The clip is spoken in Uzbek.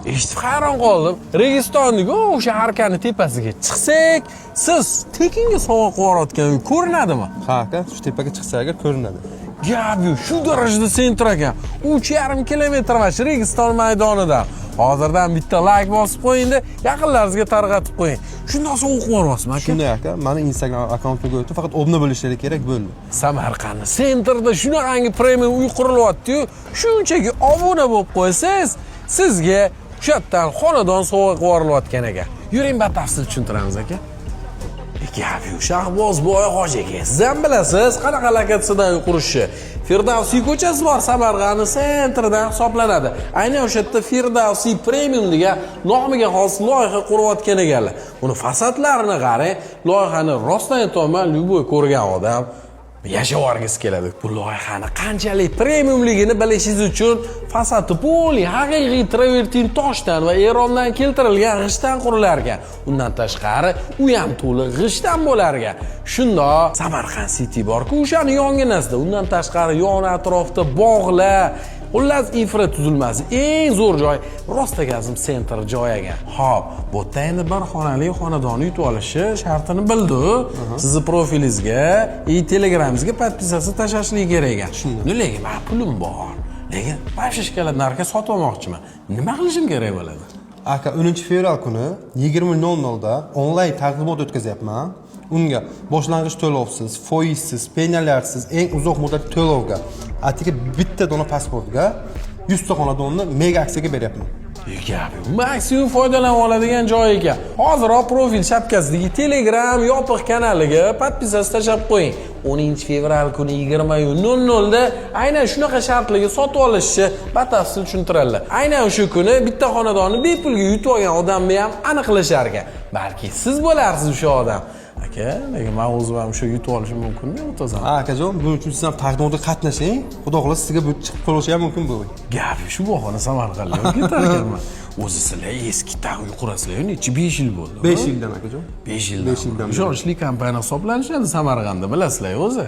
Eshitib hayron qoldim. Registonniku o'sha arkani tepasiga chiqsak, siz tekinga sovg'a qilib yuborayotgan uy ko'rinadimi? Ha aka, shu tepaga chiqsa agar ko'rinadi. Gap yo'q, shu darajada центр ekan. 3,5 kilometr mana shu Registon maydonidan. Hozirdan bitta layk bosib qo'yingda, yaqinlaringizga tarqatib qo'ying. Shundoq sovg'a qilib yuboryapsizmi, aka? Shunday aka, mani Instagram akkauntimga o'tib, faqat obuna bo'lishlari kerak bo'ldi. Samarqandni центр da shunaqangi premium uy qurilyapti-yu, shunchaki obuna bo'lib qo'ysangiz, sizga o'sha yerdan xonadon sovg'a qilib yuborilayotgan ekan. Yuring, batafsil tushuntiramiz, aka. Gap yo'q, Shahboz boy hoji aka, siz ham bilasiz qanaqa lokatsiyadan uy qurishni. Firdavsiy ko'chasi bor, Samarqandni центр idan hisoblanadi. Aynan o'sha yerda Firdavsiy Premium degan nomiga xos loyiha qurayotgan ekanlar. Uni fasadlarini qarang, loyihani rostdan aytyapman, любой ko'rgan odam yashab yuborgisi keladi. Bu loyihani qanchalik premiumligini bilishingiz uchun fasadi полный haqiqiy travertin toshdan va Erondan keltirilgan g'ishtdan qurilar ekan. Undan tashqari uy ham to'liq g'ishtdan bo'lar ekan. Shundoq Samarqand City bor-ku, o'shani yonginasida. Undan tashqari yon atrofda bog'lar, xullas, infratuzilmasi eng zo'r joy, rostagazim центр joy ekan. Xo'p, bu yerda endi bir xonali xonadonni yutib olishi shartini bildi. Sizni profilingizga и Telegramingizga подписаться tashlashlik kerak ekan. Shunday. Lekin mani pulim bor. Lekin вообще shkoladni sotib olmoqchiman. Nima qilishim kerak bo'ladi? Aka, 10 fevral kuni 20:00 da onlayn taqdimot o'tkazyapman. Unga boshlang'ich to'lovsiz, foizsiz, penyalarsiz, eng uzoq muddatli to'lovga, atigi bitta dona pasportga 100 ta xonadonni mega aksiyaga beryapman. Gap yo'q. Maksimum foydalanib oladigan joy ekan. Hoziroq profil shapkasidagi Telegram yopiq kanaliga подписаться tashlab qo'ying. 10 fevral kuni 20:00 da aynan shunaqa shartlarga sotib olishni batafsil tushuntiradilar. Aynan o'sha kuni bitta xonadonni bepulga yutib olgan odamni ham aniqlashar ekan. Balki siz bo'larsiz o'sha odam. Aka, lekin man o'zim ham o'sha yutib olishim mumkinmi o'tazam? Ha akajon, buning uchun siz ham taqdimotga qatnashing. Xudo xohlasa, sizga bu chiqib qolishi ham mumkin bu. Gap yo'q, shu bahona Samarqandga ketar ekanman. O'zi sizlar eski tag uy qurasizlar, necha, 5 yil bo'ldi? 5 yildan, akajon. 5 yildan. 5 yildan. Ishonchli kompaniya hisoblanishadi Samarqandda, bilasizlar o'zi.